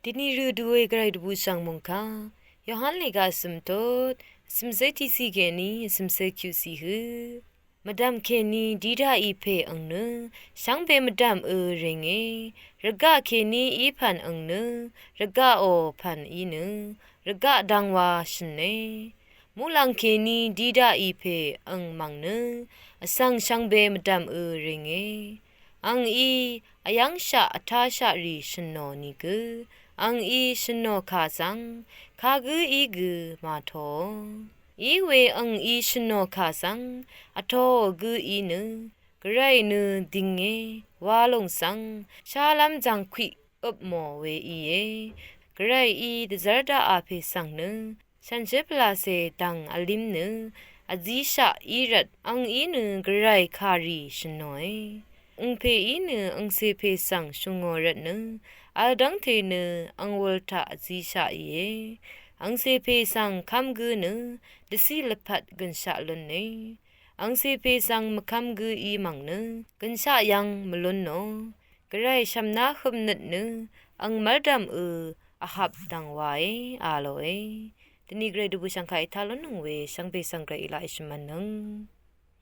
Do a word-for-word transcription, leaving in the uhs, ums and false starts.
Dini rø duwe gvray dvbù shv̀ng mungkà Yohan lèga vsø̀m tot vsø̀msé tiqsi kèní vsø̀msé kyuqsi hø. Mvdv̀m kèní dí daqì pè ang nø shvngbe mvdv̀m ø rìnge. Rvgaq kèní í pv̀n ang nø rvgaqò pv̀n í nø rvgaq dvngwa shø̀ne. Muqlàng kèní dí daqì pè ang mv̀ng nø vsv̀ng shvngbe mvdv̀m ø rìnge. Angí vyv́ngshaq vtáshaq rì shø̀nò nìgø angí shø̀nò kà svng kagǿ í gø màtōò. Íwe angí shø̀nò kà svng vtōò gǿ í nø gvray nø dìnge wa lòng svng shálv́m zv̀ngkwiq øpmò we íe. Gvrayí dvzv́r daqà pè svng nø shànshér pvlacè dv̀ng vlím nø vzíshaq í rvt angí nø gvray kàrì shø̀nòe. Angpèí nø angcè pè svng shvngò rvt nø vl dv́ngte nø angwul taq vzíshaq íe. Angcè pè svng kv́m gǿ nø dvciq lvpat gø̀nshaq lúne. Angcè pè svng mvkv́m gǿ í mv̀ng nø gø̀nshaq yv́ng mvlúnò. Gvray shv̀mná høpnøt nø ang mv́rdv̀m ø vhap dv̀ng wae a lòe. Dvni gvray dvbù shv̀ngkà ètá lúnnøng we shvngbe svng gvray èlaq èshvmv̄nnøng.